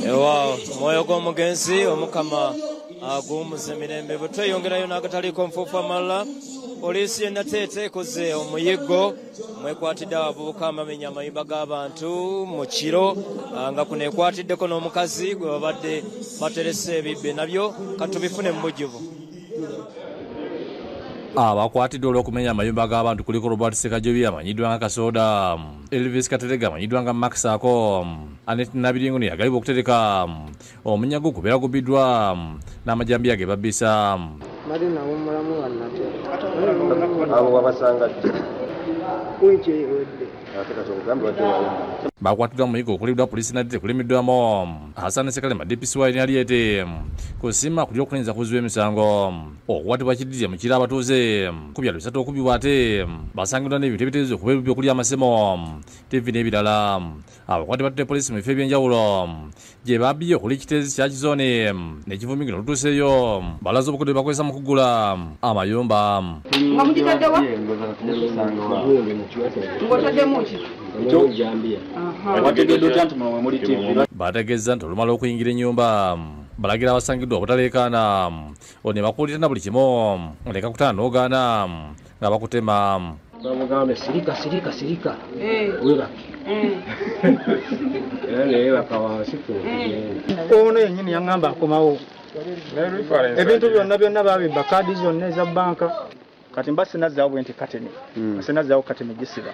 Wow, mwoyo gw'omugenzi omukama aguwummuze mirembe. Bwe tweyongerayo n'agataliiko nfuufu amalala, poliisi y'e Nateete ekoze omuyiggo mwekwatidde abavubuka amamenya amayumba g'abantu mu kiro, nga kuno ekwatiddeko n'omukazi gwe babadde baterese ebibbe nabyo katubifune mu bujjuvu. Abakwatiddwa olw'okumenya amayumba g'abantu kuliko Robert Sekajobi amanyiddwa nga Kasoda, Elvis Katerega amanyiddwa nga Max Ako, Annette Nabiringo yagayibwa okutereka omunyago gubeera gubbiddwa n'amajambiya ge babbisa. Bakwatiddwa mu muyiggo okuliddwa poliisi Nateete kulimiddwamu Hassan Sekalema DPC wa Nalyete kusiima kulya okulinza kuzibwa emisango. Okukwatibwa kiddirye mu kiro abatuuze ku byalo bisatu okubibwa ate basangiddwa n'ebintu ebiteeberezebwa okuba ebibbi okuli amasemo, TV n'ebirala. Abakwate batutte poliisi mu bifo eby'enjawulo gye babbye okuli Kiteezi kya Kizooni n'ekivumbi ng'eno olutuuseeyo balaze obukodyo bwe bakozesa mu kugula amayumba. Nga mugitaddewa? Ng'otaddemu ki? Bategeeza nti olumala okuyingira ennyumba balagira abasangiddwa obutaleekaana ne bakuulira na buli kimu leka kutaana n'ogaana nga bakutema. Bamugambe sirika sirika sirika weebake era neyeebaka wansi kugenda. Ono yennyini yaŋŋamba akomawo ebintu byonna byonna babibba, kaadi zonna eza bbanka. Kati mba sinazzaawo bwe nti kateni sinazzaawo kateni gisiba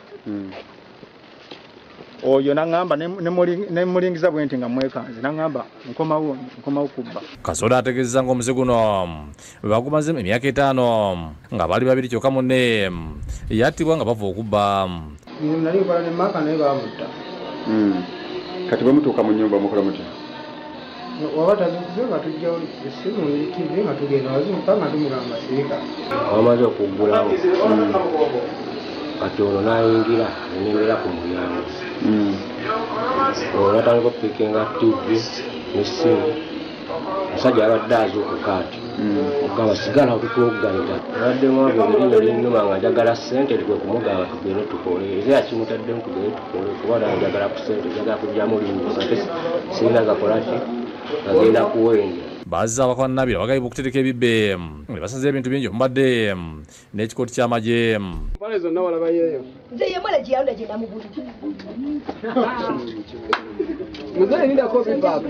oyo naŋŋamba ne mulingiza bwe nti nga mwekanze naŋŋamba nkomawo nkomawo kubba. Kasoda ategeezezza ng'omuze guno bwe bagumaze emyaka 5 nga baali babiri kyokka munne yattibwa nga bava okubba. Nali nkola ne Maaka naye baamutta. Kati bwe mutuuka mu nnyumba mukola mutya? Waba tazikuze nga tujjawo essimu ne TV nga tugenda wazimuka nga tumugamba sirika. Bamaze okuggulawo kati ono n'ayingira nembeera ku mulyango. Ono natandika okupiikinga TV n'essimu. Omusajja abadde azuukuka ati okugamba sigala otutuwogganira. Abadde mwavu erinnyo linnuma nga njagala ssente kwe kumugamba tugende tukole. Era yakimutaddemu tugende tukole kuba naye njagala ku ssente, njagala kuggyamu linnyo ate sirina gakola ki agenda kuwenja. Bazza abakwanabira bagayibwa okutereka ebibbe ne basaze ebintu bingi omubadde n'ekikooti ky'amagye. Mpale zonna walabayeeyo. Nze ye mwala gye yalonda gye namugulira. Muzeeyi lindako bivaako.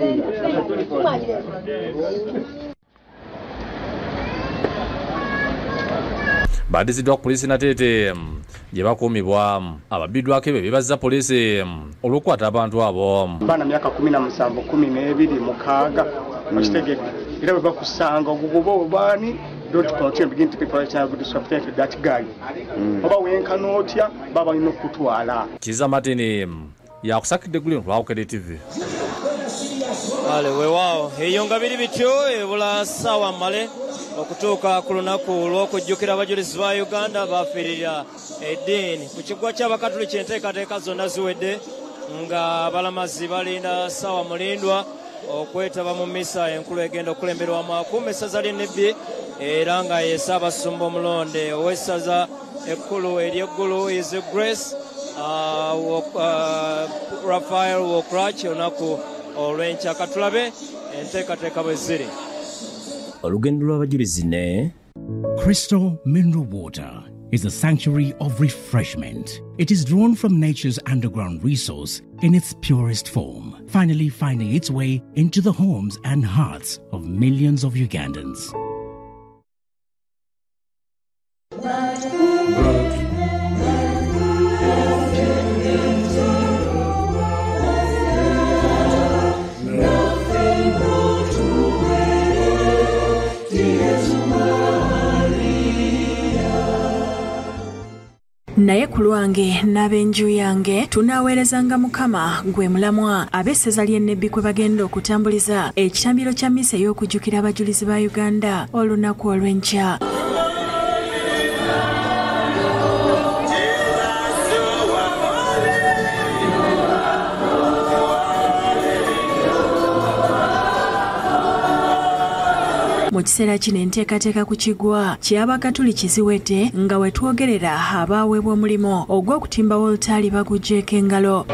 Baddiziddwa ku poliisi Nateete gye bakuumibwa. Ababbiddwako ebyo bebazza poliisi olw'okukwata abantu abo. Baana myaka 17, 12, 6 okitegedde era bwe bakusanga ogugoba obaani don't continue begin to people to that guy. Oba wenkana otya baba balina okukutwala. Kiza Martin yakusakidde eggulire ku Bukedde TV. Ale weewaawo eyo nga biri bityo ebula ssaawa mmale okutuuka ku lunaku olw'okujjukira abajulizi ba Uganda bafiirira eddiini. Ku kiggwa ky'Abakatuliki enteekateeka zonna ziwedde nga abalamazi balinda ssaawa mulindwa okwetaba mu misa enkulu egenda okukulemberwamu akuuma essaza ly'e Nebbi era nga ye Ssaabasumba omulonde ow'essaza ekkulu ery'eggulu His Grace Raphael Wokrach olunaku olw'enkya. Katulabe enteekateeka bwe ziri. Olugendo lw'abajulizi ne Crystal Mineral Water is a sanctuary of refreshment. It is drawn from nature's underground resource in its purest form, finally finding its way into the homes and hearts of millions of Ugandans. Naye ku lwange n'ab'enju yange tunaaweerezanga Mukama gwe mulamwa. Ab'essaza ly'e Nebbi kwe bagenda okutambuliza ekitambiro kya mmisa ey'okujjukira abajulizi ba Uganda olunaku olw'enkya. Mu kiseera kino enteekateeka ku kigwa ky'Abakatuliki ziwedde nga we twogerera abaaweebwa omulimu ogw'okutimba wolutaali baguggyeeko engalo.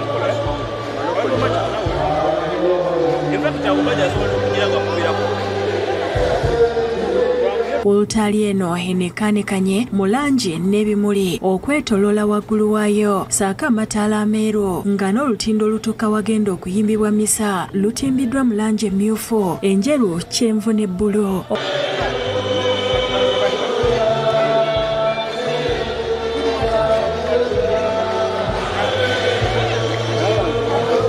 Wolutaali eno enekaanekanye mu langi n'ebimuli okwetoloola waggulu waayo ssaako amataala ameeru nga n'olutindo olutuuka wagenda okuyimbibwa misa lutimbiddwa mu langi emmyufu, enjeru, kyenvu ne bbulu.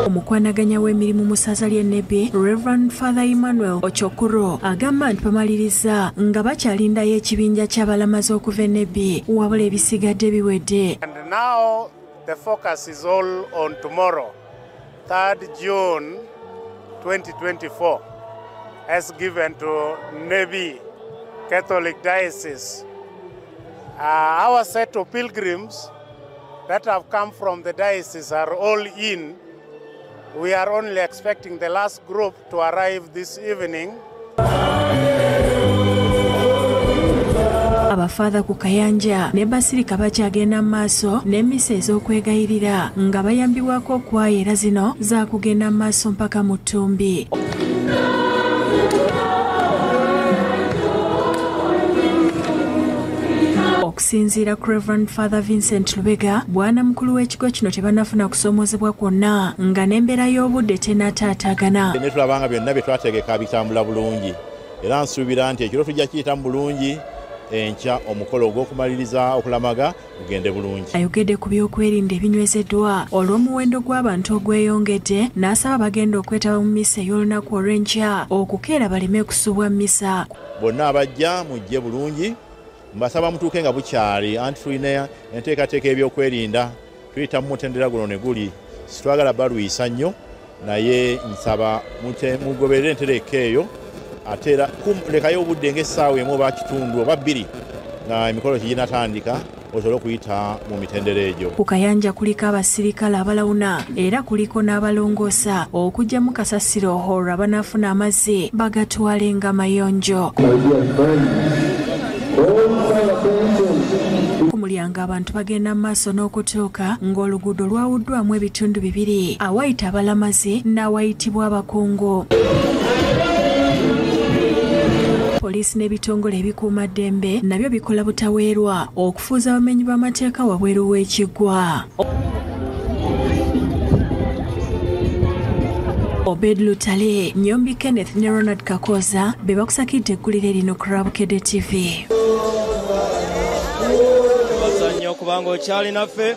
Omukwanaganya w'emirimu mu ssaza ly'e Nebbi, Reverend Father Emmanuel Ochokuro, agamba nti bamaliriza nga bakyalindayo ekibinja ky'abalamazi okuva e Nebbi, wabula ebisigadde biwedde. And now the focus is all on tomorrow, 3rd June 2024, as given to Nebbi Catholic Diocese. Our set of pilgrims that have come from the diocese are all in. We are only expecting the last group to arrive this evening. Abafather ku Kayanja ne Basirika bakyagenda mu maaso n'emmisa ez'okwegayirira nga bayambibwako okwaya era zino zaakugenda mu maaso mpaka mu ttumbi. Okusinziira ku Reverend Father Vincent Lubega, bwana mukulu w'ekigo kino tebannafuna kusoomoozebwa kwonna nga n'embeera y'obudde tennataataagana. Ne tulabanga byonna bye twategeka bitambula bulungi, era nsuubira nti ekiro tujja kiyitamu bulungi, enkya omukolo ogw'okumaliriza okulamaga gugende bulungi. Ayogedde ku by'okwerinda ebinywezeddwa olw'omuwendo gw'abantu ogweyongedde n'asaba bagenda okwetaba mu misa ey'olunaku olw'enkya okukeera baleme kusubwa misa. Bonna abajja mujje bulungi, mbasaba mutuuke nga bukyali, anti tulina enteekateeka ebyokwerinda, tuyita mu mutendera guno ne guli, sitwagala balwisa nnyo, naye nsaba mugoberere entereka eyo, ate era lekayo obudde ng'essaawa emu oba kitundu oba bbiri nga emikolo kiginatandika osobole okuyita mu mitendera egyo. Ku Kayanja kuliko abasirikale abalawuna era kuliko n'abalongoosa okuggyamu kasasiro olwo abanaafuna amazzi bagatwale nga mayonjo. Ku mulyango abantu bagenda mu maaso n'okutuuka ng'oluguudo lwawuddwamu ebitundu bibiri, awayita abalamazi n'awayitibwa abakungu. Poliisi n'ebitongole ebikuumaddembe nabyo bikola butaweerwa okufuuza abamenyi b'amateeka wabweru w'ekiggwa. Obed Lutale, Nyombi Kenneth ne Ronald Kakoza be bakusakidde eggulire lino ku Bukedde TV. Bazannyo okubanga okyali naffe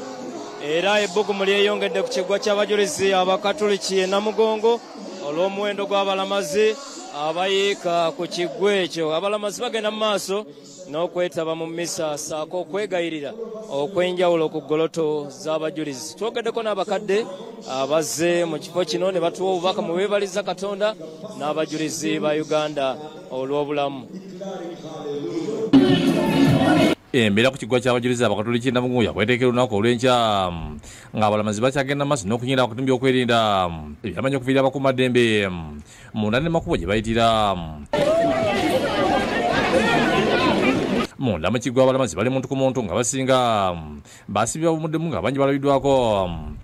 era ebbugumu lyeyongedde ku kiggwa ky'abajulizi Abakatoliki e Namugongo olw'omuwendo gw'abalamazi abayiika ku kiggwa ekyo. Abalamazi bagenda mu maaso n'okwetaba mu misa ssaako okwegayirira okw'enjawulo ku ggoloto z'abajulizi. Twogeddeko n'abakadde abazze mu kifo kino ne batuwa obubaka mu beebaliza Katonda n'abajulizi ba Uganda olw'obulamu. Embeera ku kiggwa ky'abajulizi Abakatoliki Namugongo yakweteekera olunaku olw'enkya ng'abalamazi bakyagenda maaso n'okunyira akatumbi okwerinda ebyamanyi okuviira abakuumaddembe munda ne makubo gye bayitira. Munda mu kiggwa abalamazi bali muntu ku muntu nga basinga basibibwa bumuddemu nga bangi balabiddwako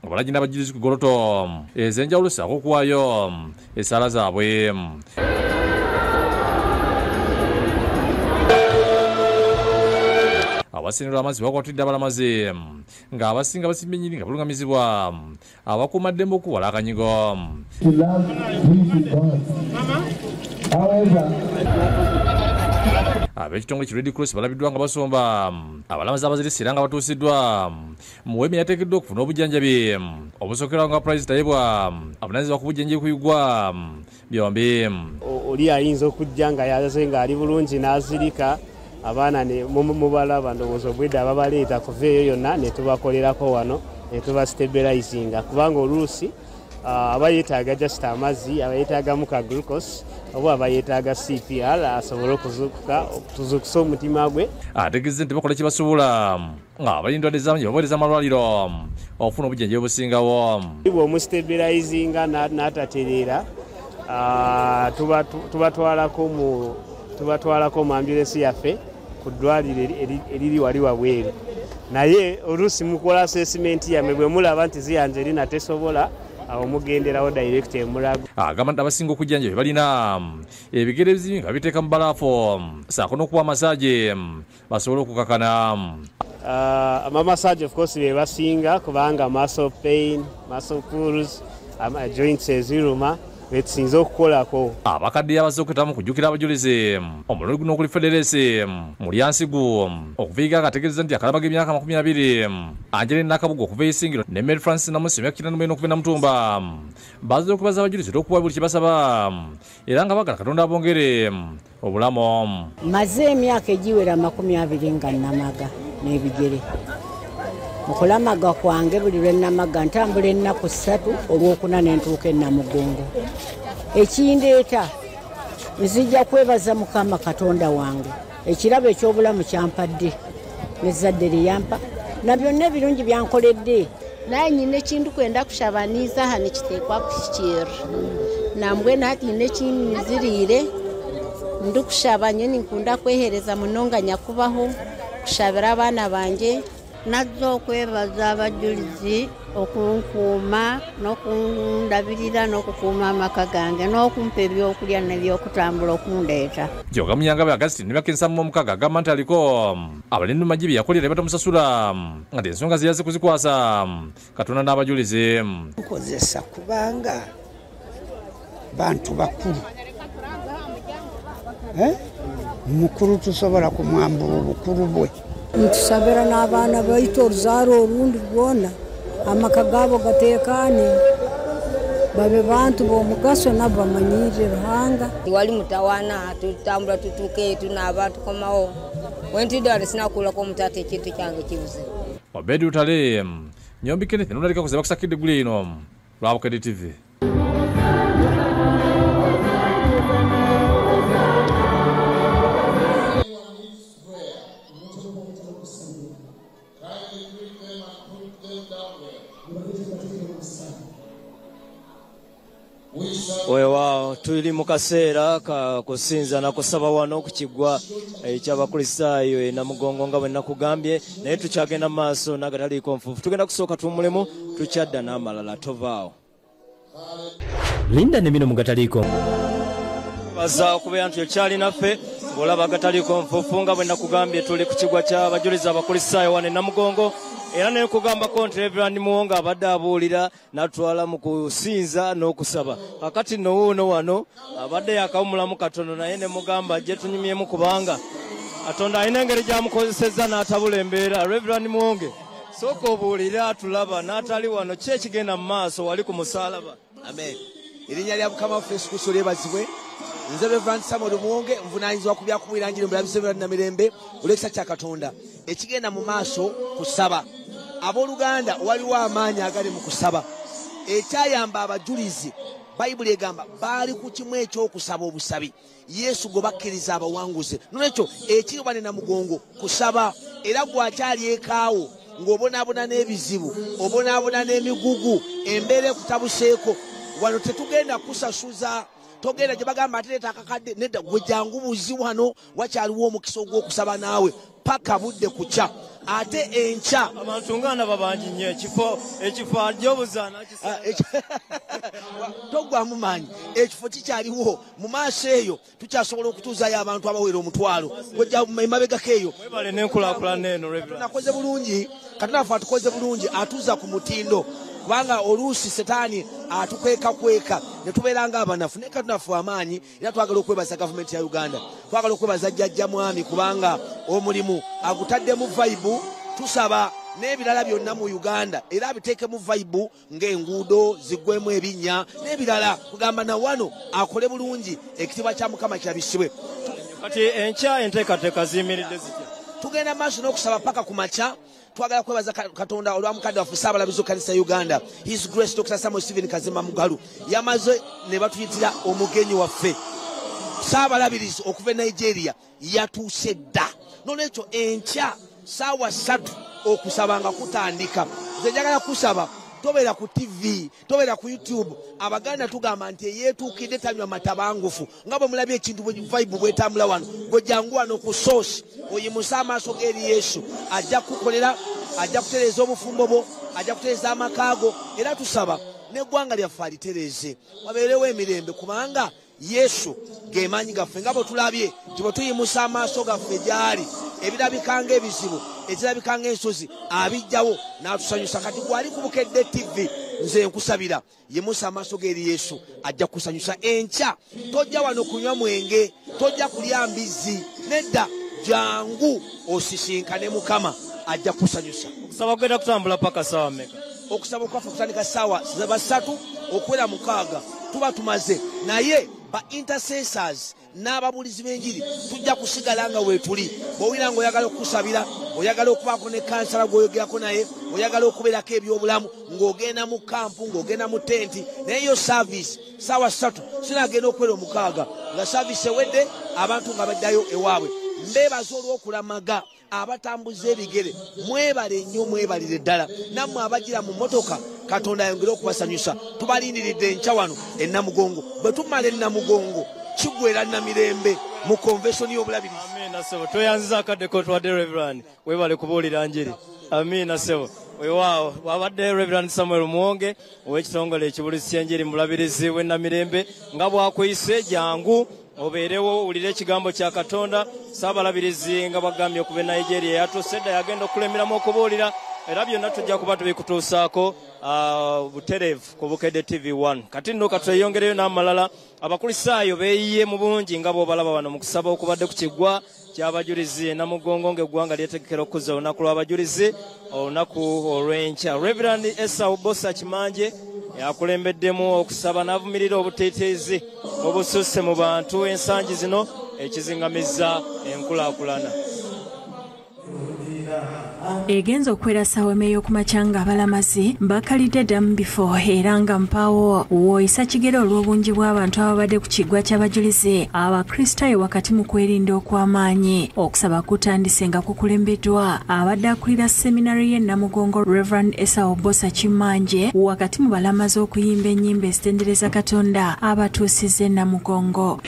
nga balagi n'abajulizi ku ggoloto ez'enjawulo ssaako okuwaayo essaala zaabwe. Abasenero amazzi bakwatidde abalamazi ng'abasinga basimbye ennyini nga balungamizibwa abakuumaddembe okuwala akanyigo. Ab'ekitongole ki Red Cross balabiddwa nga basomba abalamazi abazirise era nga batuusiddwa mu weema yateekeddwa okufuna obujjanjabi obusookerawo nga Price Tayebwa avunaanyizibwa ku bujjanjabi ku bigwa byombi. Oli ayinza okujja nga yaze ng'ali bulungi n'azirika, abaana ne mubalaba ndowooza obwedde ababaleeta kuva eyo yonna ne tubakolerako wano ne tubastabilizinga, kubanga oluusi aba yeetaaga just amazzi, aba yeetaagamu ka glucose oba aba yeetaaga CPR asobole okuzuukuka, tuzuukuse omutima gwe. Ategeezezza nti bakola kye basobola ng'abali endwadde z'amanyi baweereza amalwaliro okufuna obujjanjabi obusingawo. Bw'omustabilizinga n'atatereera, tubatwalako mu ambulensi yaffe ku ddwaliro eriri wali wabweru, naye oluusi mukola assessment yammwe bwe mulaba nti ziyanja erina tesobola, Awo mugenderawo direct emulago. Agamba nti abasinga okujjanjaba balina ebigere ebizibu nga biteeka mu balaafu ssaako n'okuwa massage basobole okukakana. Amassage of course be basinga kubanga muscle pain, muscle pulls, joints eziruma betusinze okukolako. Abakadde abazze okwetamu kujjukira abajulizi omulundi guno okuli Federesi Mulyansigu okuva akategeeza nti akalaba g'emyaka 20, Angeline Nakabugo okuva Isingiro ne Mary Francis Namusi emyaka 94 okuva Namutumba bazze okubaza abajulizi okuwa buli kye basaba era nga baagala Katonda abongere obulamu. Maze emyaka egiwera 20 nga nnamaga n'ebigere. Mukulamaga kwange buli lwe nnamaga ntambula ennaku 3 olwokuna ne ntuuka e Namugongo. Ekindeeta nzija kwebaza Mukama Katonda wange ekirabo eky'obulamu kyampadde n'ezzadde lye yampa na byonna ebirungi byankoledde. Naye nyine ekintu kwenda kushaba niiza aha nikiteekwa kuhikiirira nambwenu hati nyine ekinziriire ndikushaba nyowe ninkunda kwehereza munonga nyakubaho kushabira abaana bangye. Nazze okwebaza abajulizi okunkuuma n'okundabirira n'okukuuma amaka gange n'okumpa ebyokulya n'ebyokutambula okundeeta. Joga Munyangabe Augustine ne myaka 76 agamba nti aliko abalindu magye bye yakolera batamusasula nga ensonga ze yazze kuzikwasa Katonda n'abajulizi. Nkozesa kubanga bantu bakulu mukulu tusobola kumwambula obukulu bwe. Ntusabira n'abaana baitu oruzaaro orundi rwona amaka gaabo gateekaane babe bantu b'omugaso nabo bamanyire Ruhanga. Tiwali mutawaana tutambula tutuuke tunaaba tukomawo wentidde sinakuulako omutaata ekintu kyange kibuze. Obedi Utale Nyombi Kenneth nonalika kuzeba kusakidde gulino lwa Bukedde TV. Weewaawo tuli mu kaseera ka kusinza na kusaba wano ku kiggwa eky'Abakristaayo e Namugongo nga bwe nakugambye, naye tukyagenda mu maaso n'agataliiko nfuufu. Tugenda kusooka tuwummulemu, tukyadda n'amalala, tovaawo. Linda ne bino mu gataliiko. Baza okubeera nti okyali naffe ng'olaba agataliiko nfuufu nga bwe nakugambye tuli ku kiggwa ky'abajulizi Abakristaayo wano e Namugongo. Era ne nkugambako nti Reverend Muwonge abadde abuulira n'atwala mu kusinza n'okusaba. Kakati nno wuuno wano abadde yakawummulamu katono naye ne mugamba ajje tunyumyemu kubanga Katonda alina engeri gy'amukozesezza n'atabula embeera. Reverend Muwonge, sooka obuulire atulaba n'atali wano ki ekigenda mu maaso wali ku musaalaba. Amen. Erinnya lya Mukama waffe Yesu Kristo lyebazibwe. Nze Reverend Samuel Muwonge nvunaanyizibwa ku byakubuulira njiri mu Bulabirizi Namirembe olw'ekisa kya Katonda. Ekigenda mu maaso kusaba. Abooluganda waliwo amaanyi agali mu kusaba. Ekyayamba abajulizi Bayibuli egamba baali ku kimu ekyokusaba obusabi. Yesu gwe bakkiriza abawanguze. Nolwekyo ekiri wano e Namugongo kusaba, era gwakyali ekaawo ng'obonaabona n'ebizibu, obonaabona n'emigugu, embeera ekutabuseeko. Wano tetugenda kusasuza, togenda gye bagamba ate leeta akakadde, nedda gwe jangu buzi wano, wakyaliwo omukisa ogw'okusaba naawe paka budde kukya. Ate enkya abantu nga ndaba bangi nnyo, ekifo ajja toggwamu maanyi, ekifo kikyaliwo mu maaso eyo tukyasobola okutuuzaayo abantu abawera 10,000 gwejja emabegako eyo. Mwebale n'enkulaakulana eno Reverend. Nakoze bulungi, Katonda waffe atukoze bulungi, atuuza ku mutindo kubanga oluusi Setaani atukwekakweka ne tubeera ng'abanafu, naye Katonda waffe amaanyi. Era twagala okwebaza gavumenti ya Uganda, twagala okwebaza Jjajja Mwami kubanga omulimu agutaddemu vaibu. Tusaba n'ebirala byonna mu Uganda era abiteekemu vaibu ng'enguudo ziggwemu ebinnya n'ebirala, kugamba na wano akole bulungi ekitiibwa kya Mukama kirabisibwe. Kati enkya enteekateeka ziyimiridde zitya? Tugenda maaso n'okusaba paka ku makya. Twagala kwebaza Katonda olwa mukadde waffe Ssaabalabirizi w'Ekkanisa ya Uganda, His Grace Dr. Samuel Stephen Kazimba Mugalu, yamaze ne batuyitira omugenyi waffe Ssaabalabirizi okuva e Nigeria, yatuuse dda. Nolwekyo enkya ssaawa 3 okusaba nga kutandika. Nze njagala kusaba tobeera ku TV, tobeera ku YouTube. Abaganda tugamba nti eyeetuukidde tanywa matabangufu. Nga bwe mulabye ekintu vibe bwetambula wano, gwe jangu wano ku source oyimuse amaaso g'eri Yesu, ajja kukukolera, ajja kutereeza obufumbo bwo, ajja kutereeza amaka go. Era tusaba N'eggwanga lyaffe alitereeze, wabeerewo emirembe, kubanga Yesu ge maanyi gaffe. Nga bwe tulabye nti bwe tuyimusa amaaso gaffe gy'ali, ebirabika ng'ebizibu, ekirabika ng'ensozi abijjawo n'atusanyusa. Kati gwali ku Bukedde TV, nze nkusabira yimusa amaaso g'eri Yesu, ajja kukusanyusa. Enkya tojja wano kunywa mwenge, tojja kulya mbizzi, nedda, jangu osisinkane Mukama, ajja kukusanyusa. Okusaba kugenda kutambula paka ssaawa mmeka? Okusaba okwaffe kutandika ssaawa 3 okuwera 6, tuba tumaze. Naye ba intercessors n'ababuulizi b'enjiri tujja kusigala nga weetuli. Bw'owulira ng'oyagala okukusabira, oyagala okubaako ne kansala gw'oyogerako naye, oyagala okubeerako ebyobulamu, ng'ogenda mu kampu, ng'ogenda mu tenti, naye yo service ssaawa 3 sinagenda okuwera 6 nga service ewedde, abantu nga baddayo ewaabwe. Mbeebaza olw'okulamaga abatambuza ebigere, mwebale nnyo, mwebalire ddala. Nammwe abagira mu mmotoka, Katonda ayongere okubasanyusa. Tubalindiridde enkya wano e Namugongo. Bwe tumala e Namugongo kigwera Namirembe mu konvensoni y'obulabirizi. Amiina ssebo, tweyanziza akadde k'otuwadde Reverend, weebale kubuulira njiri. Amiina ssebo. Weewaawo bw'abadde Reverend Samuel Muwonge ow'ekitongole ekibulizi ky'enjiri mu bulabirizi bw'e Namirembe, nga bw'akuyise jangu obeerewo owulire ekigambo kya Katonda. Ssaabalabirizi nga bw'agambye okuva e Nigeria yatuuse dda, yagenda okukulemeramu okubuulira, era byonna tujja kuba tubikutuusaako butereevu ku Bukedde TV 1. Kati nno katweyongereyo n'amalala. Abakristaayo beeyiye mu bungi nga bw'obalaba wano mu kusaba okubadde ku kiggwa ky'abajulizi e Namugongo, ng'eggwanga lyetegekera okukuza olunaku lw'abajulizi olunaku olw'enkya. Reverend Esau Bosa Kimanje yakulembeddemu okusaba n'avumirira obuteeteezi obususse mu bantu ensangi zino ekizingamizza enkulaakulana. Egenza okuwera ssaawa ey'okumakya nga abalamazi bakalidde dda mu bifo, era nga mpaawo w'oyisa kigere olw'obungi bw'abantu ababadde ku kiggwa ky'abajulizi Abakristaayo wakati mu kwerinda okw'amaanyi. Okusaba kutandise nga kukulembeddwa abadde akulira seminary y'e Namugongo Reverend Esau Bosa Kimanje, wakati mu balamazi okuyimba ennyimba ezitendereza Katonda abatuusiza e Namugongo.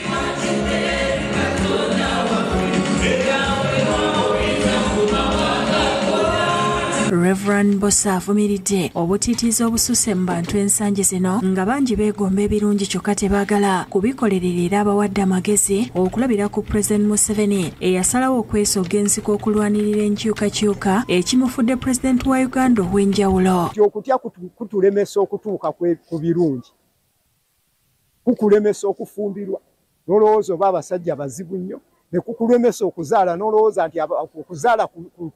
Reverend Bosa avumiridde obutiitiizi obususse mu bantu ensangi zino, nga bangi beegomba ebirungi kyokka tebaagala kubikolerera, era abawadde amagezi okulabira ku President Museveni eyasalawo okwesogga ensiko okulwanirira enkyukakyuka ekimufudde Pulezidenti wa Uganda ow'enjawulo. Okutya kutulemesa okutuuka ku birungi, kukulemesa okufumbirwa n'olowooza oba abasajja bazibu nnyo, ne kukulemesa okuzaala n'olowooza nti okuzaala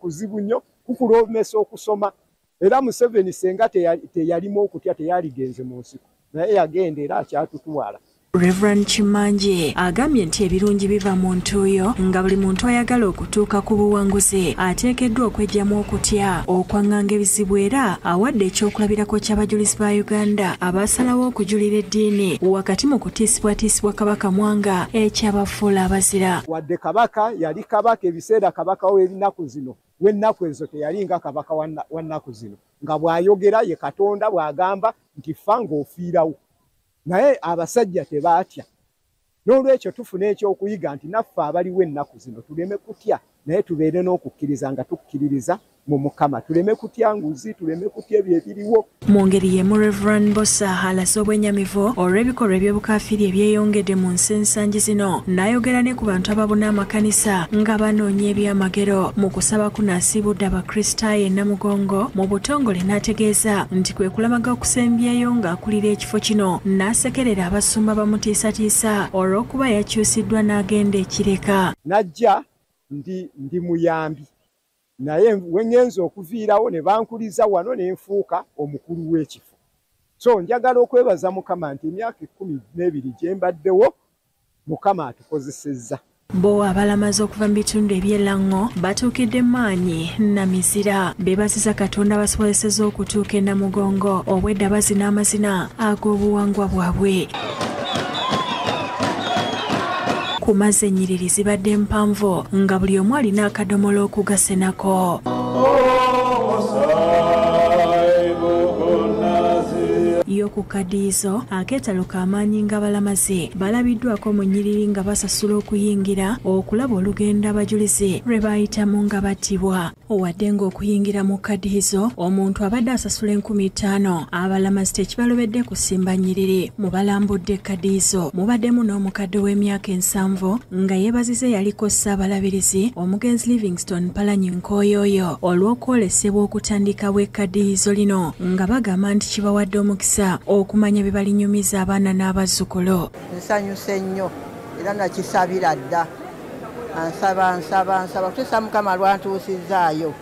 kuzibu nnyo, kukulemesa okusoma. Era Museveni senga teyalimu okutya, teyaligenze mu nsiko, naye yagenda era akyatutwala. Reverend Kimanje agambye nti ebirungi biva mu ntuuyo, nga buli muntu ayagala okutuuka ku buwanguzi ateekeddwa okweggyamu okutya okwaŋŋanga ebizibu, era awadde ekyokulabirako ky'abajulizi ba Uganda abasalawo okujulira eddiini wakati mu kutiisibwatiisibwa Kabaka Mwanga ekyabafuula abazira. Wadde Kabaka yali Kabaka ebiseera Kabaka w'ennaku zino, w'ennaku ezo teyali nga Kabaka wa nnaku zino, nga bw'ayogera ye Katonda bw'agamba nti fa ng'ofiirawo. Naye abasajja tebaatya. N'olwekyo tufuna ekyokuyiga nti naffe abaliwo ennaku zino tuleme kutya, naye tubeere n'okukkiriza nga tukkiririza mu Mukama, tuleme kutya nguzi, tuleme kutya ebyo ebiriwo. Mu ngeri y'emu Reverend Bosa alaze obwenyamivu olw'ebikolwa eby'obukafiiri ebyeyongedde mu nsi ensangi zino, n'ayogera ne ku bantu ababuna amakanisa nga banoonya ebyamagero. Mu kusaba kuno asiibudde Abakristaayo e Namugongo mu butongole, n'ategeeza nti kwe kulamaga okusembyeyo ng'akulira ekifo kino, n'asekerera abasumba bamutiisatiisa olw'okuba yakyusiddwa n'agenda ekireka. Najja ndi muyambi, naye we ngenze okuviirawo ne bankuliza wano ne nfuuka omukulu w'ekifo. So njagala okwebaza Mukama nti emyaka 12 gye mbaddewo Mukama atukozesezza. Bo abalamazi okuva mu bitundu eby'e batuukidde maanyi na mizira, beebaziza Katonda basobozesezza okutuuka e Namugongo obwedda bazina amazina ag'obuwangwa bwabwe. Ku mazzi ennyiriri zibadde mpanvu nga buli omu alina akadomola okugasenako. Yo Ku kadiizo akeetalo k'amaanyi ng'abalamazi balabiddwako mu nnyiriri nga basasula okuyingira okulaba olugendo abajulizi lwe baayitamu nga battibwa. Wadde ng'okuyingira mu kadiizo omuntu abadde asasula 5,000, abalamazi tekibalobedde kusimba nnyiriri. Mu balambudde kadiizo mubaddemu n'omukadde w'emyaka 70 nga yeebazize yaliko Ssaabalabirizi omugenzi Livingstone Mpalanyi Nkoyoyo olw'okwolesebwa okutandikawo ekkadiizo lino, nga bagamba nti kibawadde omukisa okumanya bye balinyumiza abaana n'abazzukulu. Nsanyuse nnyo era nakisabira dda, nsaba nsaba nsaba kutuusa Mukama lwantuusizaayo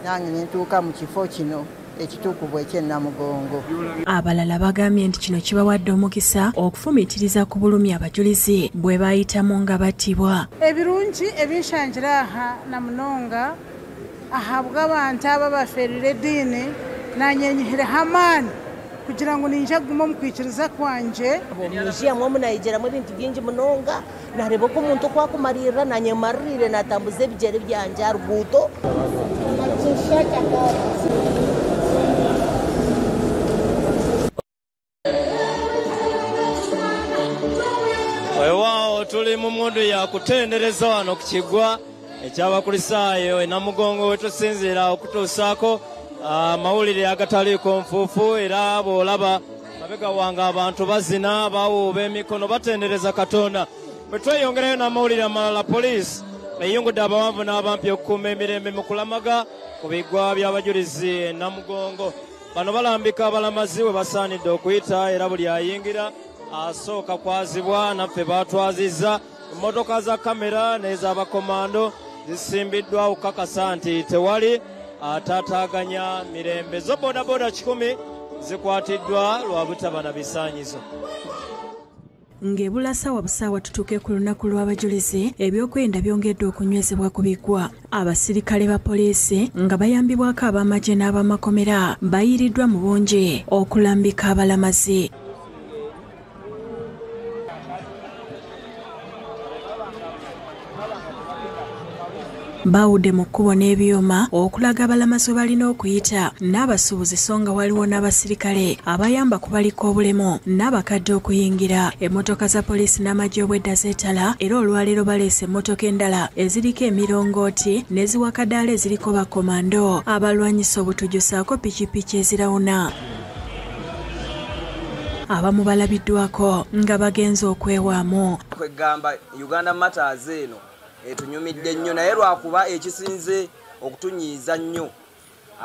nange ne ntuuka mu kifo kino ekitukuvu eky'e Namugongo. Abalala bagambye nti kino kibawadde omukisa okufumiitiriza ku bulumi abajulizi bwe bayitamu nga battibwa. Ebirungi ebinshangira aha na munonga ahabwa abantu aba baferire eddiini nanyenyihireho amaani kugira ngu ninja kuguma omu kwikiriza kwanje. Museum omu nayegyeramu ebintu bingi munonga, nareeba oku omuntu oku akumaririra, nanye maririre natambuza ebigyere byangye aha ruguuto. Weewaawo tuli mu mundu ya kutendereza wano ku kiggwa eky'Abakristaayo e Namugongo we tusinziira okutuusaako amawulire agataliiko nfuufu. Era bw'olaba mabega wange abantu bazina, bawuuba emikono, batendereza Katonda. Bwe tweyongerayo n'amawulire amalala, poliisi eyungudde abawanvu n'abampi okukuuma emirembe mu kulamaga ku biggwa by'abajulizi e Namugongo. Bano balambika abalamazi we basaanidde okuyita, era buli ayingira asooka kwazibwa. Naffe batwazizza. Emmotoka za kamera n'ez'abakomando zisimbiddwa okukakasa nti tewali ataataaganya mirembe. Zo bodaboda 100 zikwatiddwa lwa butaba na bisaanyizo. Ng'ebula ssaawa busaawa tutuuke ku lunaku lw'abajulizi, ebyokwerinda byongedde okunywezebwa ku biggwa. Abasirikale ba poliisi nga bayambibwako ab'amagye n'abamakomera bayiriddwa mu bungi okulambika abalamazi. Bawudde mu kkubo n'ebyuma okulaga abalamazi we balina okuyita n'abasuubuzi, so nga waliwo n'abasirikale abayamba ku baliko obulemu n'abakadde okuyingira. Emmotoka za poliisi n'amagye obwedda zeetala, era olwaleero baleese emmotoka endala eziriko emirongooti n'eziwakadaala eziriko bakomando abalwanyisa obutujju ssaako pikipiki ezirawuna. Abamu balabiddwako nga bagenze okwewaamu. Kwegamba Uganda Matters eno etunyumidde nnyo, naye lwakuba ekisinze okutunyiiza nnyo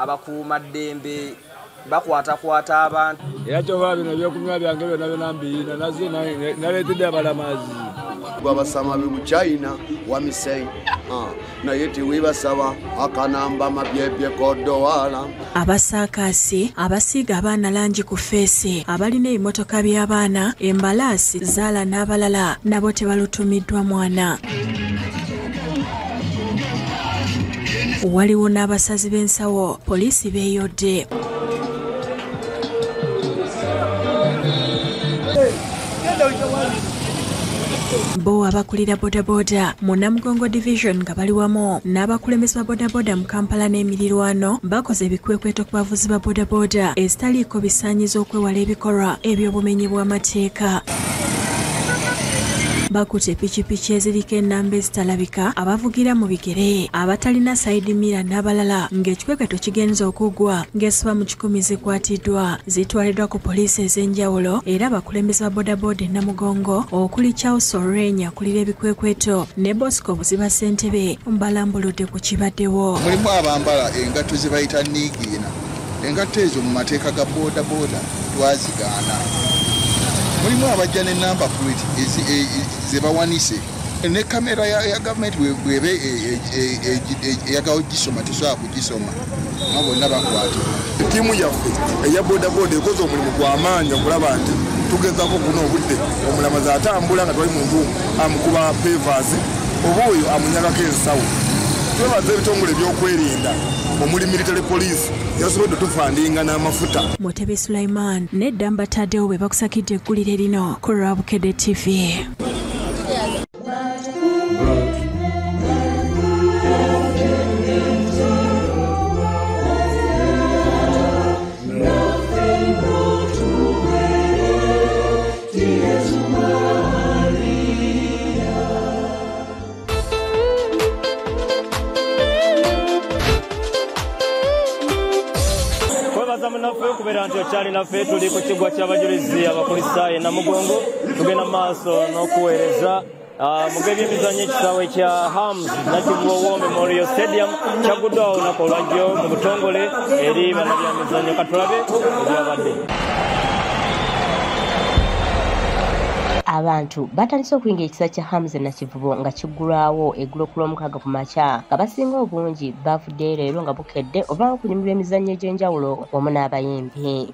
abakuumaddembe bakwatakwata abantu. Era kyova bino ebyokunywa byange byonna byonna mbiyina, naze naleetedde abalamazi. Gwabasama be China wamisei naye tiwibasaba akanamba mabyebye kodowala. Abasaakaasi abasiiga abaana langi ku feesi, abalina ebimotoka by'abaana, embalaasi, zaala n'abalala nabo tebalutumiddwa mwana. Waliwo n'abasazi b'ensawo poliisi beeyodde. Bo abakulira bodaboda mu Namugongo Division nga bali wamu n'abakulembeze ba bodaboda mu Kampala n'emirirwano bakoze ebikwekweto ku bavuzi ba bodaboda ezitaliiko bisaanyizo okwewala ebikolwa eby'obumenyi bw'amateeka. Bakutte pikipiki eziriko ennamba ezitalabika, abavugira mu bigere, abatalina side mirror n'abalala, ng'ekikwekweto kigenze okugwa ng'esoba mu 100 zikwatiddwa zitwaliddwa ku poliisi ez'enjawulo. Era abakulembeze ba bodaboda e Namugongo okuli Charles Orenya akulira ebikwekweto ne Bosco Buziba ssentebe mbalambuludde ku kibaddewo. Mulimu abambala engatto ze bayita niigiina. Engatto ezo mu mateeka ga bodaboda twazigaana. Mulimu abajja ne number plate ze bawanise ne kamera ya gavumenti bwebe eyagawo gisoma tesobola kugisoma nga bonna bakwatibwa. Ttiimu yaffe eya bodaboda ekoze omulimu gw'amaanyi okulaba nti tugezaako okufuna obudde omulamazi atambula nga tewali muntu amukuba pevas oba oyo amunyagako ensawo. Twebaza ebitongole ebyokwerinda omuli military police yasobodde otufandinga n'amafuta. Mutebi Sulaiman ne Ddamba Tadeo bwe bakusakidde eggulire lino ku Lwabukedde TV. Okyali naffe tuli ku kigwa ky'abajulizi Abakristaayo e Namugongo, tugenda maaso n'okuweereza mu g'ebyemizannyo. Ekisaawe kya Hams Nakivubo War Memorial Stadium kyagguddwawo olunaku olwajjo mu butongole eri bannabyamizannyo. Katulabe ebyabadde. Abantu batandise okuyingira ekisaawe kya Hamza Nakivubo nga kiggulwawo eggulo ku Lwomukaaga ku makya, nga basinga obungi bavuddeyo leero nga bukedde oba okunyumirwa emizannyo egy'enjawulo wamu n'abayimbi.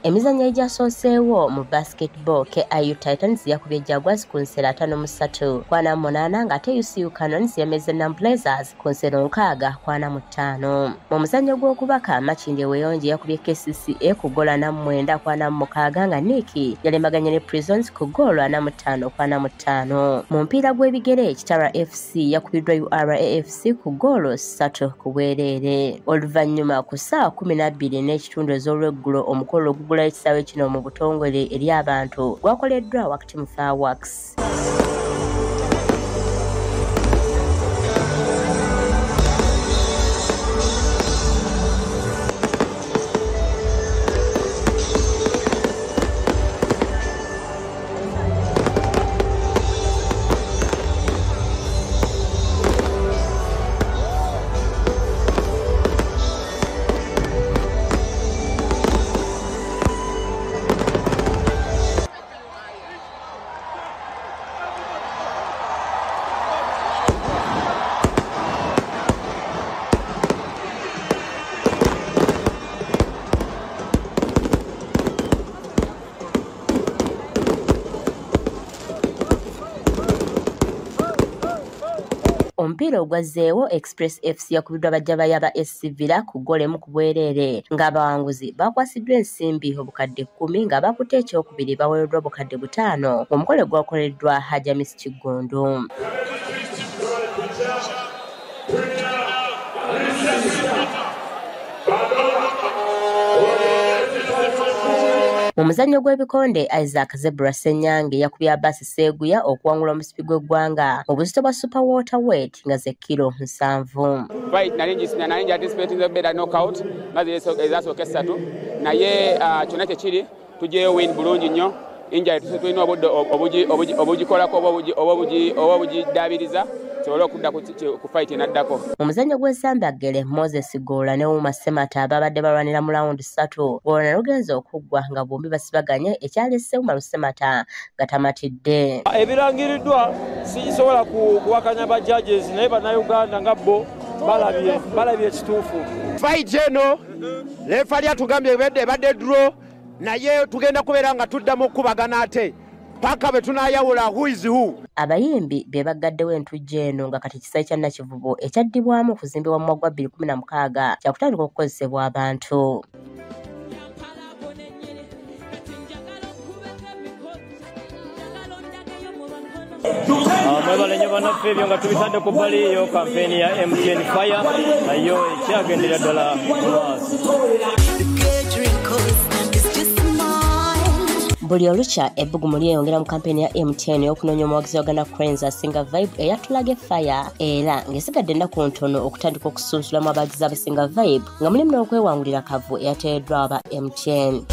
Emizannyo egyasooseewo mu basketball, KIU Titans yakubye Jaguars ku nsero 53-48, ng'ate UCU Canons yameze Nam Blazers ku nsero 6-45. Mu muzannyo gw'okubaka, Makindye Weeyonje yakubye KCCA ku ggoolo 49-46, nga Nick yalemaganye ne Prisons ku ggoolo 45-45. Mu mupiira gw'ebigere, Kitara FC yakubiddwa URA FC ku ggoolo 3-0. Oluvannyuma ku ssaawa 12:30 ez'olweggulo, omukolo ogugula ekisaawe kino mu butongole eri abantu gwakoleddwa wakati mu fireworks. Omupiira ogwazzeewo, Express FC yakubiddwa bajjabayo aba SC Villa ku ggoolo 1-0, ng'abawanguzi bakwasiddwa ensimbi obukadde 10, nga bakutte ekyokubiri baweereddwa obukadde 5. Omukolo gwakoleddwa Hajamis Kiggundu. Mu muzannyo gw'ebikonde, Isaac Zebra Ssenyange yakubye Abbas Sseguya okuwangula omusipi gw'eggwanga mu buzito bwa super waterweight nga ze kilo 7. Fight nali anticipating better knockout nga ezasooka 3, naye kyonna kyekiri tuggyeyo win bulungi nnyo. Injury tulina obudde obugikolako oba obugiddaabiriza tusobole okudda ku fight enaddako. Mu muzannyo gw'ensambaggere, Moses Goola ne Wuma Ssemata babadde balwanira mu lawundi 3, Goola lugenze okuggwa nga bombi basibaganye, ekyalese Wuma Ssemata nga tamatidde. Ebirangiriddwa sisobola kuwakanya ba judges, naye bannayuganda nga bo balabye ekituufu. Fight eno referee atugambye ebadde draw, naye tugenda kubeera nga tuddamu okukubagana ate paka bwe tunaayawula who is who. Abayimbi be baggaddewo entujjo eno, nga kati ekisaawe kya Nakivubo ekyaddibwamu okuzimbibwa mu mwaka gwa 2016 kyakutandika okukozesebwa abantu. Mwebale nnyo bannaffe, ebyo nga tubitadde ku bbali, yo kampeyini ya MTN Fire nayo ekyagendera ddala mu maaso. Buli olukya ebbugumu lyeyongera mu kampeyini ya MTN ey'okunoonya omuwagizi wa Uganda Cranes asinga vibe eyatulage fire, era ng'esigadde ennaku ntono okutandika okusunsulamu abawagizi abasinga vibe, nga mulimu n'okwewangulira kavu eyateereddwa aba MTN.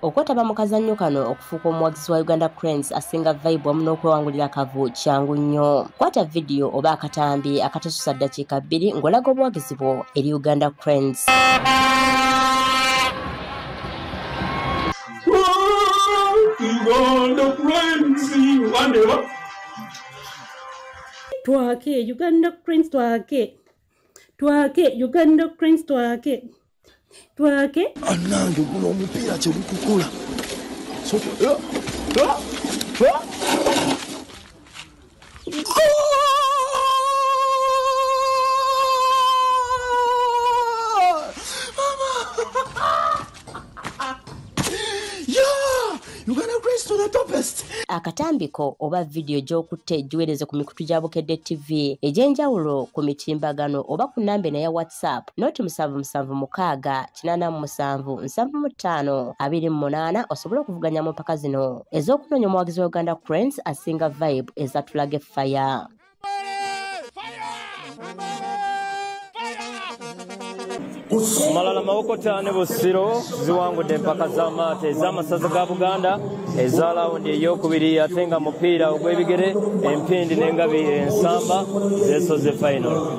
Okwetaba mu kazannyo kano okufuuka omuwagizi wa Uganda Cranes asinga vibe wamu n'okwewangulira kavu kyangu nnyo. Kwata vidiyo oba akatambi akatasusa ddakiika 2 ng'olaga obuwagizi bwo eri Uganda Cranes. Uganda Cranes, Uganda. Twake Uganda Cranes, twake. Twake Uganda Cranes, twake. Twake. Anange guno omupiira kyegukukola. Yeah! Uganda Cranes to the topest. Akatambiko oba vidiyo gy'okutte egiweereze ku mikutu gya Bukedde TV egy'enjawulo ku mitimbagano oba ku namba eno eya WhatsApp 0776 87 75 28 osobole okuvuganya mu mpaka zino ez'okunoonya omuwagizi wa Uganda Cranes asinga vibe eza Tulage Fire. Malala Mawokota ne Busiro ziwangudde empaka z'amaato ez'amasaza ga Buganda eza lawundi ey'okubiri, ate nga mupiira ogw'ebigere empindi n'engabi ensamba zeesoze final.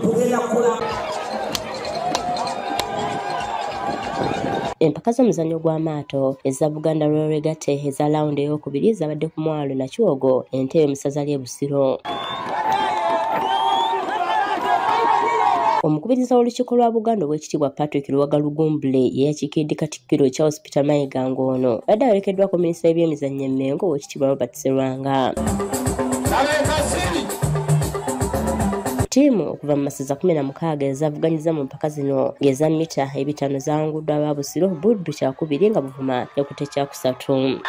Empaka z'omuzannyo gw'amaato eza Buganda Royal Regatta eza lawundi ey'okubiri zabadde ku mwalo Nakiwogo Entebbe mu ssaza ly'e Busiro. Omukubiriza w'olukiiko lwa Buganda ow'ekitiibwa Patrick Luwaga Lugumbule ye yakiikiridde Katikkiro Charles Peter Mayiga ng'ono abadde awerekeddwako minisita w'ebyemizannyo e Mmengo ow'ekitiibwa Robert Serwanga. Ttiimu okuva mu masaza 16 ezavuganyiza mu mpaka zino ng'eza mita 500 zawanguddwa aba Busiro, Buddu kyakubiri nga Buvuma yakutte kyakusatu.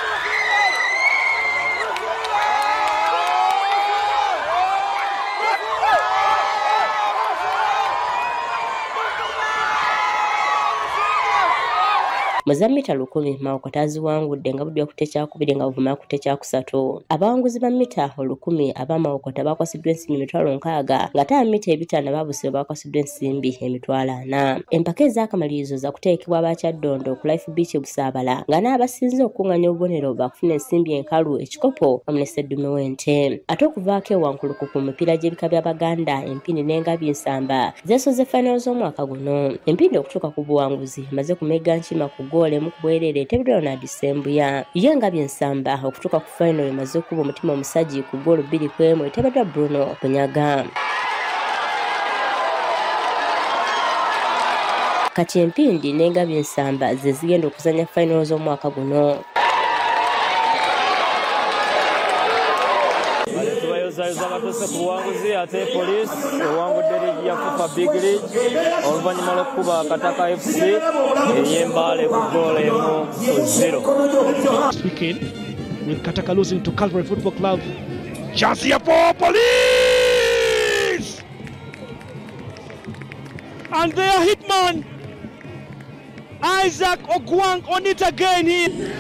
Mu za mita 1000 Mawokota aziwangudde nga Buddu yakutte kyakubiri nga Buvuma yakutte kyakusatu. Abawanguzi ba mita 1000 aba Mawokota bakwasiddwa ensimbi 60,000 ng'ate aba mita 500 aba Busiro bakwasiddwa ensimbi 40,000. Empaka ez'akamalirizo za kuteekebwa aba Kyaddondo ku Life Beach e Busaabala nga n'abasinze okukunganya obubonero baakufuna ensimbi enkalu, ekikopo wamu ne sseddume w'ente. Ate okuvaako ewankuluku ku mipiira gy'ebika by'Abaganda, empindi n'engabi ensamba zeesoze fayinolo z'omwaka guno. Empindi okutuuka ku buwanguzi emaze kumegga Nkima ku ggoolo emu ku bwereere eteebeddwa Ronald Ssembuya. Ye engabi ensamba okutuuka ku fayinolo emaze okukuba omutima omusajja ku ggoolo 2-1 eteebeddwa Bruno Bunyaga. Kati empindi n'engabi ensamba ze zigenda okuzannya fayinolo z'omwaka guno. Tubayozayoza abatuuse ku buwanguzi, ate poliisi ewangudde liigi ya FUFA Big League oluvannyuma lw'okukuba Kataka FC ey'Embaale ku ggoolo 1-0. Weekend with Kataka losing to Calvary Football Club. Chance here for Police! And their hitman Isaac Ogwang on it again here.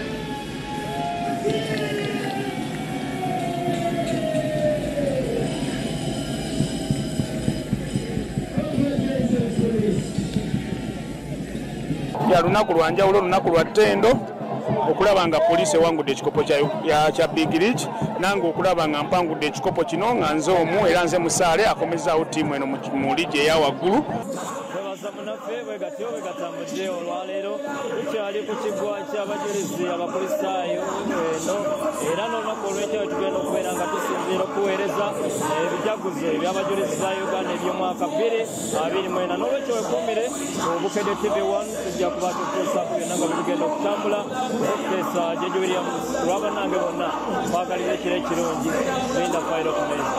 Ya lunaku lwa njawulo, lunaku lwa ttendo okulaba nga poliisi ewangudde ekikopo kya Big League, nange okulaba nga mpangudde ekikopo kino nga nze omu era nze musaale akomezaawo ttiimu eno mu liigi eya waggulu. Twebaza munnaffe bwe gatyo bwe gatambudde olwaleero. Tukyali ku kiggwa ky'abajulizi abakristaayo eno, era n'olunaku olw'enkya tugenda okubeera nga tusinziira okuweereza ebijaguzo eby'abajulizi ba Uganda eby'omwaka 2024. N'olwekyo weekuumire ku Bukedde TV1, tujja kuba tutuusaako byonna nga bwe bigenda okutambula. Okuteesa Jeju Williams olw'abannange bonna, kwagalira ekiro ekirungi. Linda fayiro ku mmeeza.